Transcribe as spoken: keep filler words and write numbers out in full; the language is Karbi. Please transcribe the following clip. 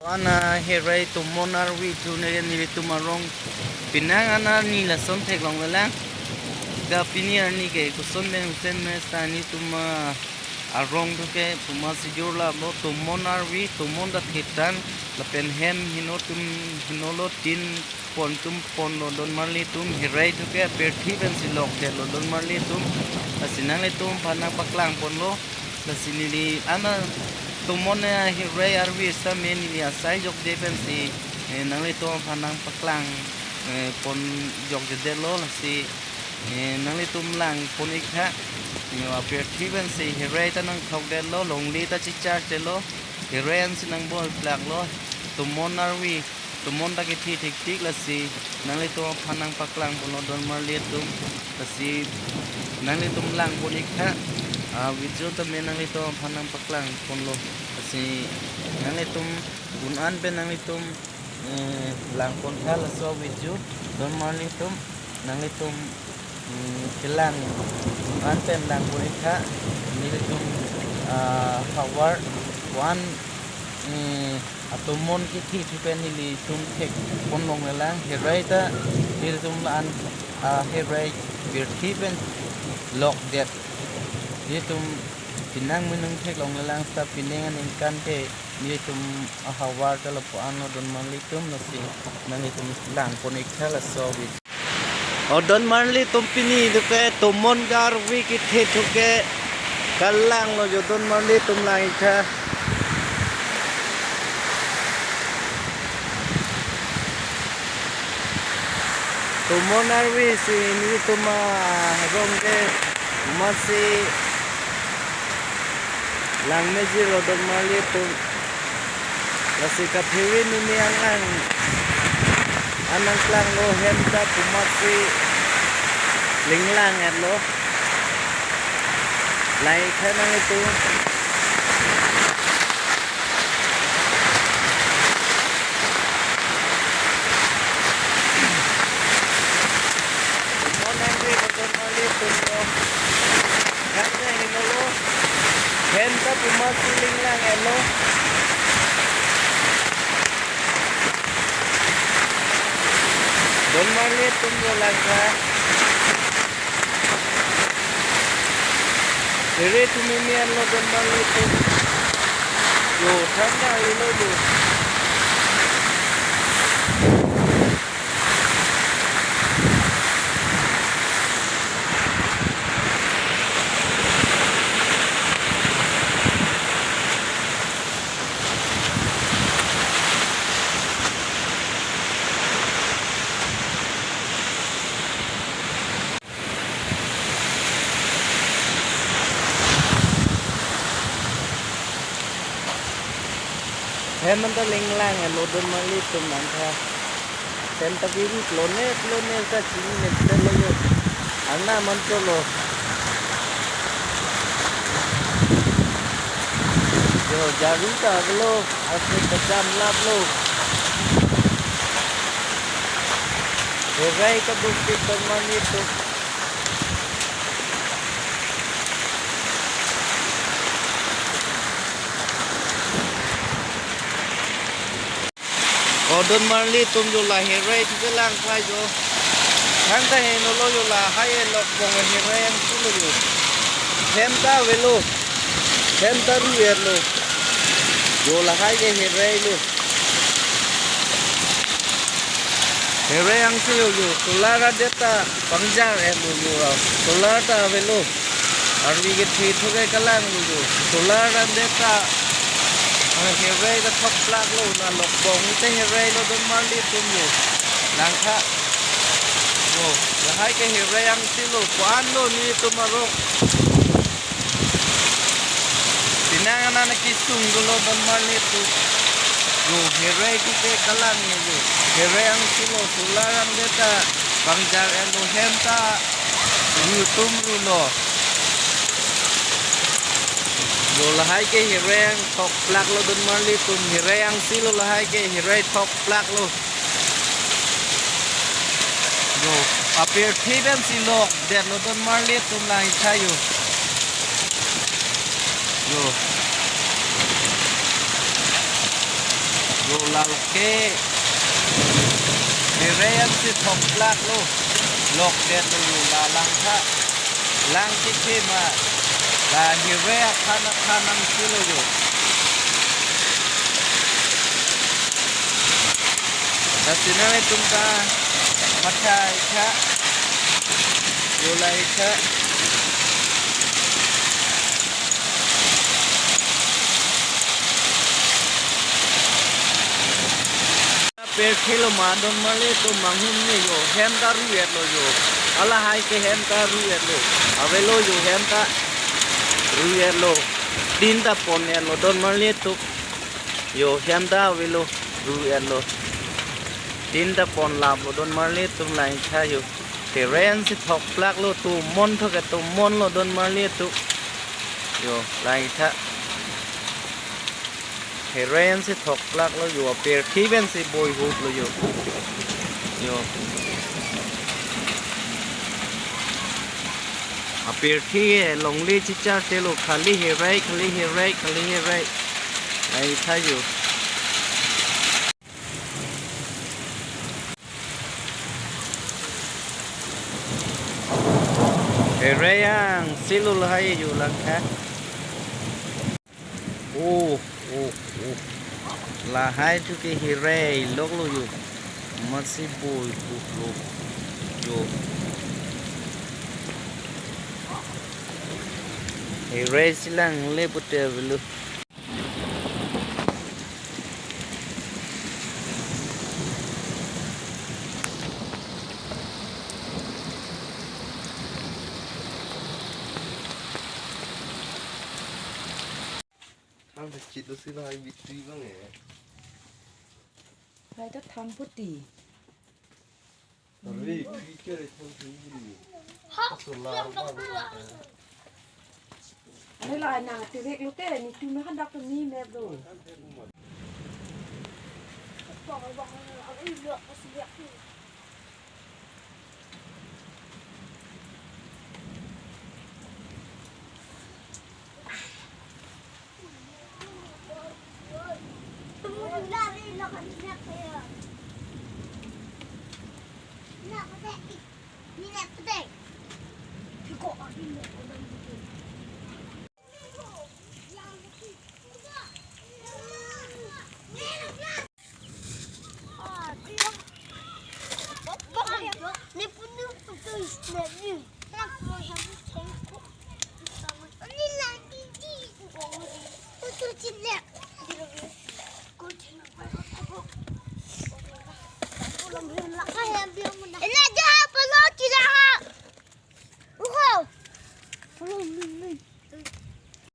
Ana herai tomon arvi thu neke nelitum arong penang ana ni lason theklonglelang. Ga pini arni ke koson pen usen mes ta nelitum, ah, arong thu ke puma sijur la bo tomon arvi, tomon ta thetan lapen hem heno atum, heno lo tin pon atum ponlo don marli atum, herai thu ke apirthe pensi lokdetlo don marli atum. Lasi nanglitum aphan nangpaklang ponlo. Lasi neli ana tomon herai arvi sitame neli asai jokje pensi, eh, nanglitum aphan nangpaklang, eh, pon jokjedetlo. Lasi, eh, nanglitum lang pon-ik tha. Yo, apirthe pensi herai ta nangthokdetlo, longle ta chichartelo, herai ansi nangbol plaklo. Tomon arvi, tomon ta kethe thektik, lasi nanglitum aphan nangpaklang ponlo don marli atum. Lasi nanglitum lang pon-ik tha. Ah, video tame nanglitum aphan nangpaklang ponlo. Lasi nanglitum un-an pen nanglitum, eh, lang pon tha laso video don marli atum. Nanglitum, mm, kelang un-an pen lang pon-ik tha. Nelitum, ah, havar one, eh, atomon kethe thu pen nelitum thek ponlonglelang. Herai ta nelitum la-an, ah, herai apirthe pen lokdet. Nelitum penang minung theklonglelang, seta penang aningkan ke nelitum ahavar ta lapu-anlo don marli atum. Lasi nanglitum lang pon-ik tha laso video. O don marli atum, pini thu ke tomon arvi kethe thu ke kalanglo jo don marli atum, lang-ik tha. Tomon arvi si nelitum arong ke masi langmejirlo don marli atum. Lasi kaphere meme angang an nangklanglo, hem ta pu masi linglang-etlo. Lang-ik tha nanglitum. Tomon arvi bo don marli atum lo. Kan ne heno lo. Hem ta pu masi linglang-etlo. Don marli atum, yo lang tha. Herai thu meme anlo don marli atum. Yo, thangta lilo yo. Hem anta linglang-etlo don marli atum, lang tha. Hem ta kiri plone plone ta chini ne plone lo yo. Arnam anchot lo. Yo, jari ta avelo, asli kacham laplo. Herai ta dukpik don marli atum. O don marli atum, yo la herai thu ke lang tha yo. Thangta heno lo yo, lahai elok bong herai angsi lo yo. Hem ta avelo. Hem ta ru-etlo. Yo lahai ke herai lo. Herai angsi lo yo. Solar adet ta pangjar-etlo yo. Solar ta avelo. Arvi kethe thu ke kalanglo yo. Solar adet ta, ah, herai ta thok plaklo, la lok bong te herai lo don marli atum yo. Lang tha. Yo, lahai ke herai angsi lo, ko-anlo nelitum arong. Penang ana kesung dolo don marli atum. Yo, herai thu ke kalang yo. Herai angsi lo, solar adet ta pangjar-etlo, hem ta ru tum ru lo. Yo, lahai ke herai angthok plaklo don marli atum, herai angsi lo lahai ke, herai thok plaklo. Yo, apirthe pensi lokdetlo don marli atum, lang-ik tha yo. Yo. Yo, la lok ke hirai ansi thokplak lo. Lokdet lo yo, la langtha. Lang kekhe ma. La hirai aphan aphan nangsi lo yo. Lasi nanglitum ta mathai tha. Yo, lai tha. Pirthe lo ma, don marli atum, manghumne yo, hem ta ru-et lo yo. Lahai ke hem ta ru-et lo. Avelo yo, hem ta ru-et lo. Tin ta pon-et lo, don marli atum. Yo, hem ta avelo, ru-et lo. Tin ta ponlap lo, don marli atum, lang tha yo. Hirai ansi thokplak lo, tum mon thok ke tum mon lo, don marli atum. Yo, lang tha. Hirai ansi thokplak lo yo, apirthe pensi boihup lo yo. Yo. Apirthe longle chichar te lo, khali hirai, khali hirai, khali hirai. Lang tha yo. Hirai angsi lo lahai yo, lang tha. Oh, oh, oh. Lahai thu ke hirai lok lo yo. Amatsi boihup lo yo. Hirai si langle pute avelo. Ang kachit lo si lahai bitri bang eh. Lahai ta than puti. Are, picture e thang thang ni. Solar bang. Are, lahai nangtirek lo te, netum nangkhandak tu ni mep lo.